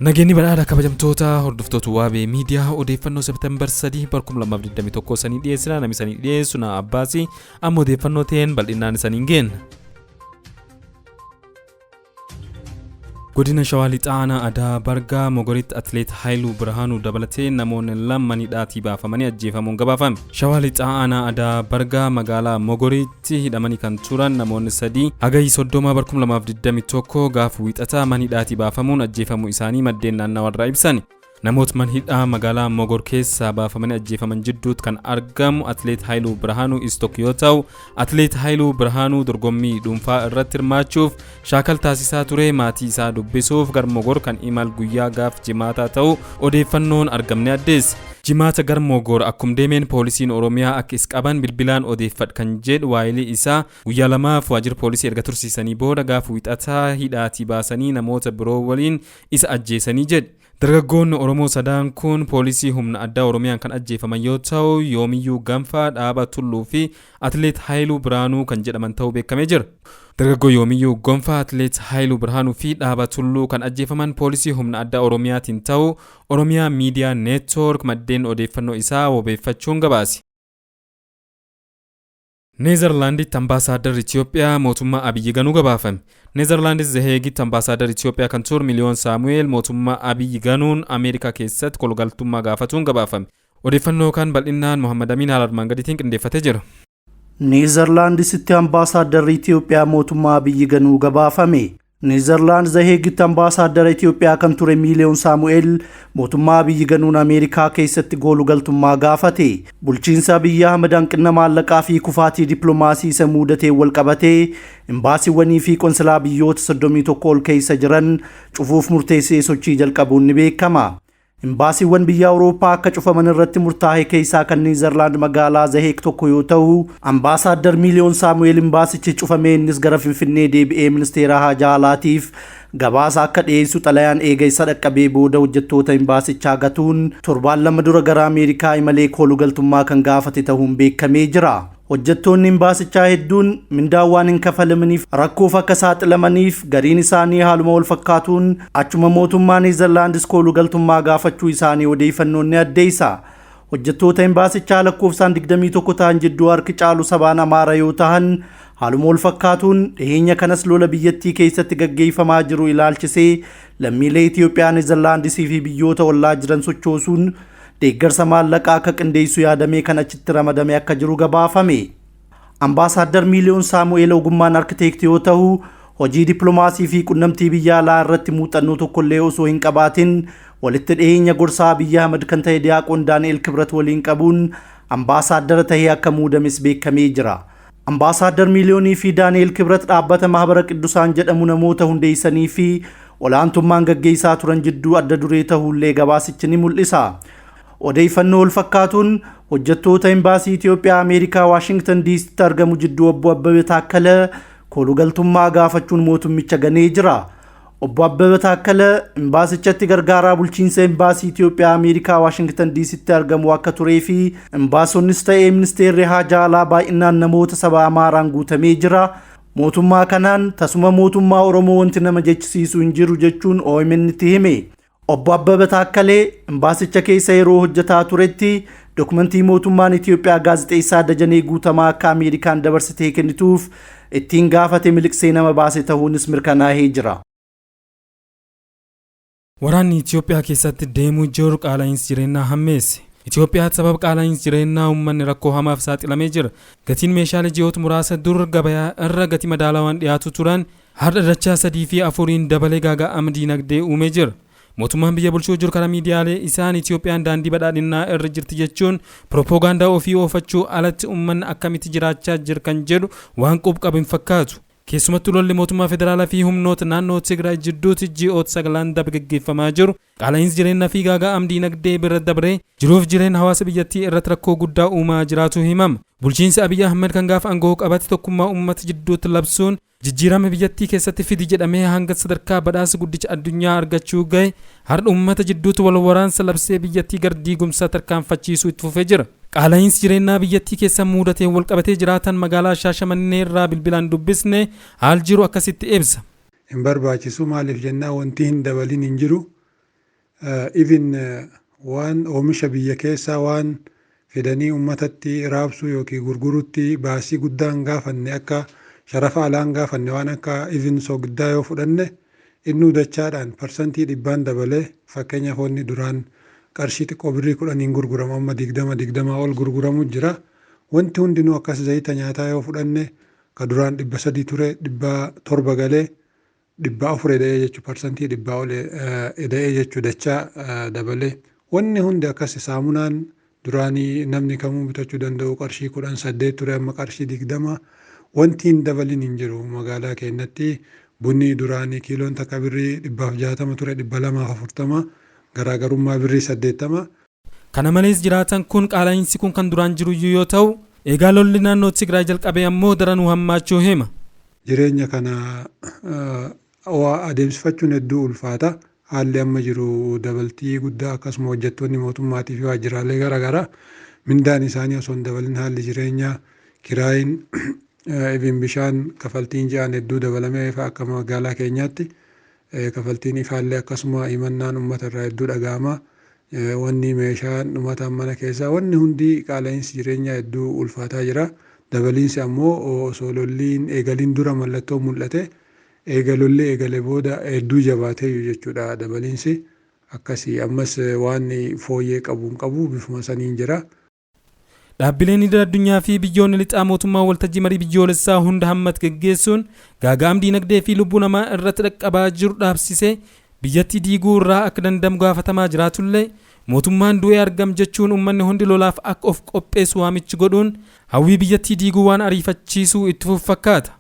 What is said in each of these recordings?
Nageenyi badhaadha kabajamtoota hordoftoota Waabee Miidiyaa, odeeffannoo September 3 2021 sanii dhiyeessina. Namni sanii dhiyeessu na Abbaasii. Amma odeeffannoo ta'een bal'inaan isaniin geenna. Godina Shawaa Lixaa Aanaa Adaa Bargaa Mogoritti Atileet Haayiluu Birhaanuu dabalatee namoonni lama hidhaatii baafamanii ajjeefamuun gabaafame. Shawaa Lixaa Aanaa Adaa Bargaa magaalaa Mogoritti hidhamanii kan turan namoonni 3 Hagayyi 30 2021 gaafa wiixataa mana hidhaatii baafamuun ajjeefamuu isaanii maddeen naannawarraa ibsan. Namoota mana hidhaa magaalaa Mogor keessaa baafamanii ajjeefaman jidduutti kan argamu Atileet Haayiluu Birhaanuu is tokko yoo ta'u, Atileet Haayiluu Birhaanuu dorgommii dhuunfaa irratti hirmaachuuf shaakal taasisaa ture maatii isaa dubbisuuf gara Mogor kan imal guyyaa gaaf jimaataa ta'u odeeffannoon argamne addeessa. Jimaata gara Mogor akkum deemeen poolisiin Oromiyaa akka is qaban bilbilaan odeeffadh kan jedhu waayilii isaa guyyaa lamaaf waajjira poolisii erga tursiisanii booda gaafa wiixataa hidhaatii baasanii namoota biroo waliin isa ajjeesanii jedhe. Dargaggoonni Oromoo sadaan kun poolisii humna addaa Oromiyaan kan ajjeefaman yoo ta'u, Yoomiyyuu Ganfaa, Dhaabaa Tulluu fi Atileet Haayiluu Biraanuu kan jedhaman ta'uu beekamee jira. Dargaggoo Yoomiyyuu Gonfaa, Atileet Haayiluu Birhaanuu fi Dhaabaa Tulluu kan ajjeefaman poolisii humna addaa Oromiyaatiin ta'uu Oromiyaa Miidiyaa Neetwoork maddeen odeeffannoo isaa wabeeffachuun gabaase. Neezarlaanditti Ambaasaadarri Itoophiyaa mootummaa Abiyyi ganuu gabaafame. Neezarlaandis Zeheegitti Ambaasaadarri Itoophiyaa kan ture Miliyoon Saamu'eel mootummaa Abiyyi ganuun Ameerikaa keessatti kolugaltummaa gaafatuun gabaafame. Odeeffannoo kan bal'innaan Mohammad Amiin haala armaan gadiitiin qindeeffatee jira. Neezarlaandisitti Ambaasaadarri Itoophiyaa mootummaa Abiyyi ganuu gabaafame. Neezarlaand Zaheegitti Ambaasaaddara Itoophiyaa kan ture Miiliyoon Saamu'eel mootummaa Abiyyi ganuun Ameerikaa keessatti goolu galtummaa gaafate. Bulchiinsa Abiyyi Ahmad hanqina maallaqaa fi kufaatii dippiloomaasii isa mudateen wal qabatee imbaasiiwwanii fi qonsilaa biyyoota 31 ol keessa jiran cufuuf murteessee sochii jalqabuun ni beekama. Imbaasiiwwan biyya Awurooppaa akka cufaman irratti murtaa'e keessaa kan Neezarlaand magaalaa Zaheek tokko yoo ta'u, Ambaasaaddar Miiliyoon Saamu'eel imbaasichi cufamee innis gara Finfinnee deebi'ee ministeera haajaa alaatiif gabaasa akka dhiyeessu xalayaan eega isa dhaqqabee booda hojjettoota imbaasichaa gatuun torbaan 2 dura gara Ameerikaa imalee koolu galtummaa kan gaafate ta'uun beekamee jira. Hojjettoonni imbaasichaa hedduun mindaan waan hin kafalaminiif rakkoof akka saaxilamaniif gariin isaanii haaluma wal fakkaatuun achuma mootummaa Neezerlaandis koolu galtummaa gaafachuu isaanii odeeffannoon ni addeessa. Hojjettoota imbaasichaa lakkoofsaan 21 ta'an jidduu harki caalu sabaan Amaara yoo ta'an, haaluma wal fakkaatuun dhiheenya kanas lola biyyattii keessatti gaggeeffamaa jiru ilaalchisee lammiilee Itoophiyaa Neezerlaandisii fi biyyoota ollaa jiran sochoosuun deeggarsa maallaqaa akka qindeessu yaadamee kan achitti ramadame akka jiru gabaafame. Ambaasaaddar Miiliyoon Saamu'eel ogummaan arkiteektii yoo ta'u, hojii dippiloomaasii fi qunnamtii biyya alaa irratti muuxannoo tokkollee osoo hin qabaatin walitti dhiyeenya gorsaa Abiyyi Ahmad kan ta'e Diyaaqoon Daani'el Kibrat waliin qabuun ambaasaaddara tahee akka muudames beekamee jira. Ambaasaaddar Miiliyoonii fi Daani'el Kibrat dhaabbata Mahabara Qiddusaan jedhamu namoota hundeessanii fi olaantummaan gaggeessaa turan jidduu adda duree tahuullee gabaasichi ni mul'isa. Odeeffannoo wal fakkaatuun hojjettoota Imbaasii Itoophiyaa Ameerikaa Waashingtan DCtti argamu jidduu Obbo Abbabee Taakkala koolugaltummaa gaafachuun mootummicha ganee jira. Obbo Abbabee Taakkala imbaasichatti gargaaraa bulchiinsa Imbaasii Itoophiyaa Ameerikaa Waashingtan DCtti argamu akka turee fi imbaasonnis ta'ee ministeerri haajaa alaa baay'inaan namoota saba Amaaraan guutamee jira. Mootummaa kanaan tasuma mootummaa Oromoo wanti nama jechisiisu hin jiru jechuun OMN itti hime. Obbo Abbabee Taakkalee imbaasicha keessa yeroo hojjetaa turetti dokumentii mootummaan Itoophiyaa gaazexeessaa Dajanee Guutamaa akka Ameerikaan dabarsitee kennituuf ittiin gaafate miliqsee nama baase ta'uunis mirkanaa'ee jira. Waraanni Itoophiyaa keessatti deemuu jiru qaala'iinsi jireenyaa hammeesse. Itoophiyaatti sababa qaala'iinsi jireenyaa uummanni rakkoo hamaaf saaxilamee jira. Gatiin meeshaalee ji'oota muraasa dur gabayaa irra gatii madaalawaan dhiyaatu turan har'a dachaa 3 fi 4n dabalee gaaga'ama diinagdee uumee jira. Mootummaan biyya bulchuu jiru karaa miidiyaalee isaan Itoophiyaan daandii badhaadhinnaa irra jirti jechuun piroopoogaandaa ofii oofachuu alatti uummanni akkamitti jiraachaa jira kan jedhu waan qub qabu hin fakkaatu. Keessumattuu lolli mootummaa federaalaa fi humnoota naannoo Tigraay jidduutti ji'oota sagalaan dabre gaggeeffamaa jiru qaala'iinsi jireenyaa fi gaaga'am diinagdee bira dabree jiruuf jireenya hawaasa biyyattii irratti rakkoo guddaa uumaa jiraatu himama. Bulchiinsi Abiy Ahmed kan gaafa aangoo qabate tokkummaa uummata jidduutti labsuun jijjiirama biyyattii keessatti fidi jedhamee hanga sadarkaa badhaasa guddicha addunyaa argachuu gahe har'a uummata jidduutti wal waraansa labsee biyyattii gara diigumsaa tarkaanfachiisuu itti fufee jira. Qaala'iinsi jireenyaa biyyattii keessa muudateen wal qabatee jiraatan magaalaa Shaashamannee irraa bilbilaan dubbisne haal jiru akkasitti ibsa. Hin barbaachisu, maaliif jennaan wanti hin dabalin hin jiru. Even waan oomisha biyya keessaa waan fidanii uummatatti raabsuu yookiin gurgurutti baasii guddaa hin gaafanne, akka sharafa alaa hin gaafanne, waan akka even soogiddaa yoo fudhanne innuu dachaadhaan 100%n dabalee. Fakkeenyaaf, wanni duraan qarshii xiqqoo birrii 10n gurguramu amma 20, 20 ol gurguramu jira. Wanti hundinuu akkas. Zayita nyaataa yoo fudhanne ka duraan 300 ture 700 galee, 400 eda'ee jechuu, 100% ol eda'ee jechuu, dachaa dabalee. Wanni hundi akkas. Saamunaan duraanii namni kamuu bitachuu danda'u qarshii 10, 8 ture, amma qarshii 20. Wanti hin dabalin hin jiru magaalaa keenyatti. Bunni duraanii kiiloon takka birrii 160 ture 240, garaagarummaa birrii 80. Kana malees jiraatan kun qaala'insi kun kan duraan jiru yoo ta'u, eegaa lolli naannoo Tigraay jalqabee ammoo daranuu hammaachuu hima. Jireenya kana adeemsifachuun hedduu ulfaata. Haalli amma jiru dabaltii guddaa, akkasuma hojjettoonni mootummaatii fi waajjiraalee garaagaraa mindaan isaanii osoo hin dabalin haalli jireenyaa, kiraayin, even bishaan kafaltiin ji'aan hedduu dabalamee akka magaalaa keenyaatti, kafaltiin ifaallee akkasuma himannaan uummata irraa hedduu dhaga'ama. Wanni meeshaan dhumataan mana keessaa wanni hundi qaala'insi jireenyaa hedduu ulfaataa jira. Dabaliinsi ammoo osoo lolliin eegaliin dura mallattoo mul'ate, eega lolli eegale booda hedduu jabaateeyyu jechuudha dabaliinsi. Akkasii ammas waan fooyyee qabu hin qabu, bifuma saniin jira. Dhaabbileen idil addunyaa fi biyyoonni lixaa mootummaa waltajjii marii biyyoolessaa hunda hammate geggeessuun gaaga'am diinagdee fi lubbuu namaa irratti dhaqqabaa jiru dhaabsisee biyyattii diiguu irraa akka danda'amu gaafatamaa jiraatullee, mootummaan du'ee argam jechuun uummanni hundi lolaaf akka of qopheessu waamichi godhuun hawwii biyyattii diiguu waan ariifachiisuu itti fufu fakkaata.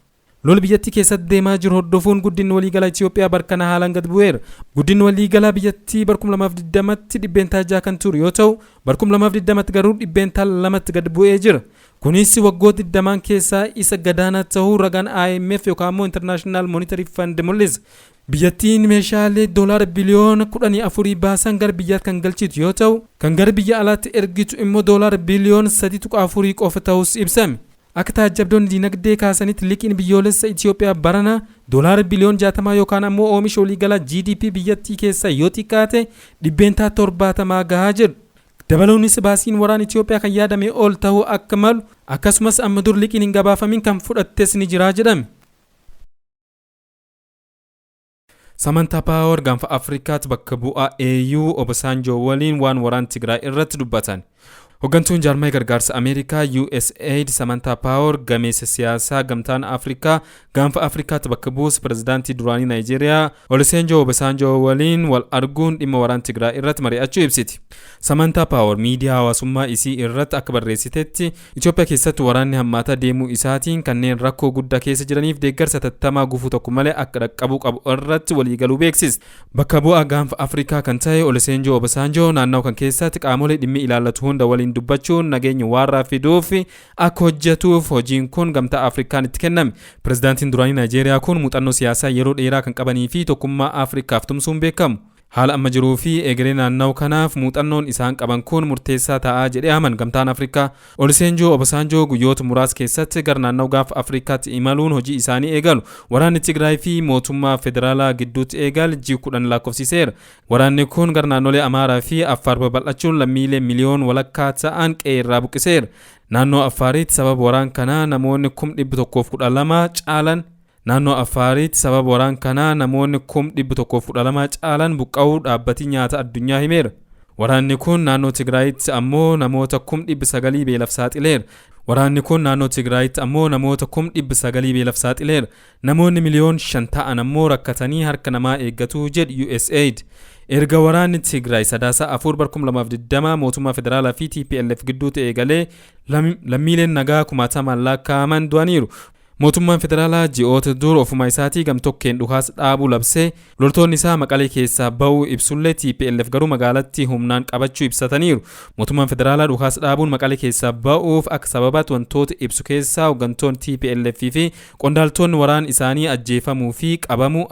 Lola biyyattii keessatti deemaa jiru hordofuun guddinni waliigalaa Itoophiyaa barkana haalaan gad bu'eera. Guddinni waliigalaa biyyattii bar 2020tti 6% kan ture yoo ta'u, bar 2020tti garuu 2%tti gad bu'ee jira. Kunis waggoota 20 keessaa isa gadaanaa ta'uu ragaan IMF yookaan immoo International Monetary Fund mul'isa. Biyyattiin meeshaalee doolaara biliyoona 14 baasan gara biyyaatti kan galchitu yoo ta'u, kan gara biyya alaatti ergitu immoo doolaara biliyoona 3.4 qofa ta'us ibsame. Akka taajjabdoonni diinagdee kaasanitti, liqiin biyyoolessa Itoophiyaa barana doolaara biliyoona 60 yookaan ammoo oomisha waliigalaa GDP biyyattii keessaa yoo xiqqaate 70% gahaa jedhu. Dabaluunis baasiin waraana Itoophiyaa kan yaadame ol ta'uu akka malu, akkasumas amma dur liqiin hin gabaafamin kan fudhattes ni jira jedhame. Samantaa Paawar gaanfa Afrikaatti bakka bu'aa AU Obasanjoo waliin waan waraana Tigraay irratti dubbatan. Hooggantuun jaarmaya gargaarsa Ameerikaa USAID Samantaa Paawar gameessa siyaasaa gamtaan Afrikaa gaanfa Afrikaatti bakka buusu pirezidaantii duraanii Naayijeeriyaa Olusegun Obasanjoo waliin wal arguun dhimma waraana Tigraay irratti mari'achuu ibsiti. Samantaa Paawar miidiyaa hawaasummaa isii irratti akka barreessitetti, Itoophiyaa keessatti waraanni hammaataa deemuu isaatiin kanneen rakkoo guddaa keessa jiraniif deeggarsa tattamaa gufuu tokko malee akka dhaqqabuu qabu irratti waliigaluu beeksise. Bakka bu'aa gaanfa Afrikaa kan ta'e Olusegun Obasanjoo naannoo kan keessatti qaamolee dhimmi ilaallatu hunda waliin dubbachuun nageenya waaraa fiduuf akka hojjetuuf hojiin kun gamtaa Afrikaan itti kenname. Pirezidaantiin duraanii Naayijeeriyaa kun muuxannoo siyaasaa yeroo dheeraa kan qabanii fi tokkummaa Afrikaaf tumsuun beekamu. Haala amma jiruu fi egeree naanna'u kanaaf muuxannoon isaan qaban kun murteessaa ta'aa jedhee aman gamtaan Afrikaa. Olusegun Obasanjoo guyyoota muraasa keessatti gara naanna'u gaanfa Afrikaatti imaluun hojii isaanii eegalu. Waraanni Tigraay fi mootummaa federaalaa gidduutti eegal ji'a 10 lakkoofsiseera. Waraanni kun gara naannolee Amaaraa fi Affaar babal'achuun lammiilee miliyoona 1.5 ta'an qe'ee irraa buqqiseera. Naannoo Affaaritti sababa waraan kanaa namoonni 112,000 caalan Naannoo Affaaritti sababa waraan kanaa namoonni 112,000 caalan buqqa'uu dhaabbatii nyaata addunyaa himeera. Waraanni kun naannoo Tigraayitti ammoo namoota 900,000 beelaaf saaxileera. Waraanni kun naannoo Tigraayitti ammoo namoota 900,000 beelaaf saaxileera. Namoonni miliyoon 5 ta'an ammoo rakkatanii harka namaa eeggatu jedhu USAID. Erga waraanni Tigraay Sadaasa 4 bar 2020 mootummaa federaalaa fi TPLF gidduutti eegalee lammiileen nagaa kumaatamaan lakkaa'aman du'aniiru. Mootummaan federaalaa ji'oota dur ofuma isaatii gamtokkeen dhukaasa dhaabuu labsee loltoonni isaa Maqalee keessaa ba'uu ibsullee, TPLF garuu magaalatti humnaan qabachuu ibsataniiru. Mootummaan federaalaa dhukaasa dhaabuun Maqalee keessaa ba'uuf akka sababaatti wantoota ibsu keessaa hooggantoonni TPLF fi qondaaltonni waraan isaanii ajjeefamuu fi qabamuu,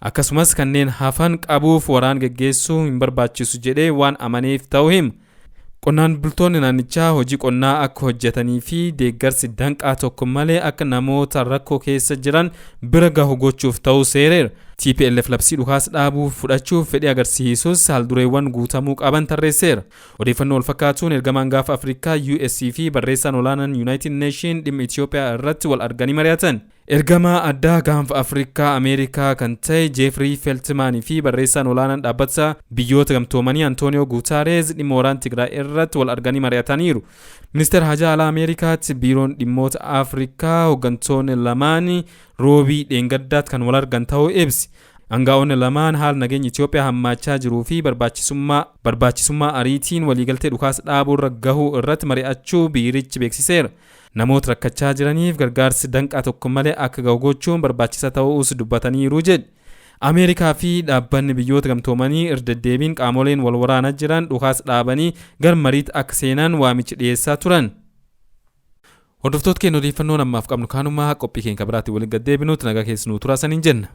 akkasumas kanneen hafan qabuuf waraan geggeessuu hin barbaachisu jedhee waan amaneef ta'uu hima. Qonnaan bultoonni naannichaa hojii qonnaa akka hojjetanii fi deeggarsi danqaa tokko malee akka namoota rakkoo keessa jiran bira gahu gochuuf ta'uu seereera. TPLF labsii dhukaasa dhaabuu fudhachuuf fedhii agarsiisus haaldureewwan guutamuu qaban tarreesseera. Odeeffannoo wal fakkaatuun ergamaan gaafa Afrikaa US fi barreessaan olaanaan United Nation dhimma Itoophiyaa irratti wal arganii mari'atan. Ergamaa addaa gaanfa Afrikaa Ameerikaa kan ta'e Jeefrii Feltmaanii fi barreessaan olaanaan dhaabbata biyyoota gamtoomanii Antooniyoo Guutaareez dhimma waraana Tigraay irratti wal arganii mari'ataniiru. Ministeera Hajaa Alaa Ameerikaatti biiroon dhimmoota Afrikaa hooggantoonni lamaan roobii dheengaddaatti kan wal argan ta'uu ibsi. Aangaa'onni lamaan haala nageenya Itoophiyaa hammaachaa jiruu fi barbaachisummaa barbaachisummaa ariitiin waliigaltee dhukaasa dhaabuu irra gahuu irratti mari'achuu biirichi beeksiseera. Namoota rakkachaa jiraniif gargaarsi danqaa tokko malee akka gahu gochuun barbaachisaa ta'uus dubbataniiru jedhe. Ameerikaa fi dhaabbanni biyyoota gamtoomanii irra deddeebiin qaamoleen wal waraanaa jiran dhukaasa dhaabanii gara mariitti akka seenan waamicha dhiyeessaa turan. Hordoftoota keenya odeeffannoon ammaaf qabnu kanumaa qophii keenya biraatti waliin gaddeebinuutti nagaa keessanuu turaa saniin jenna.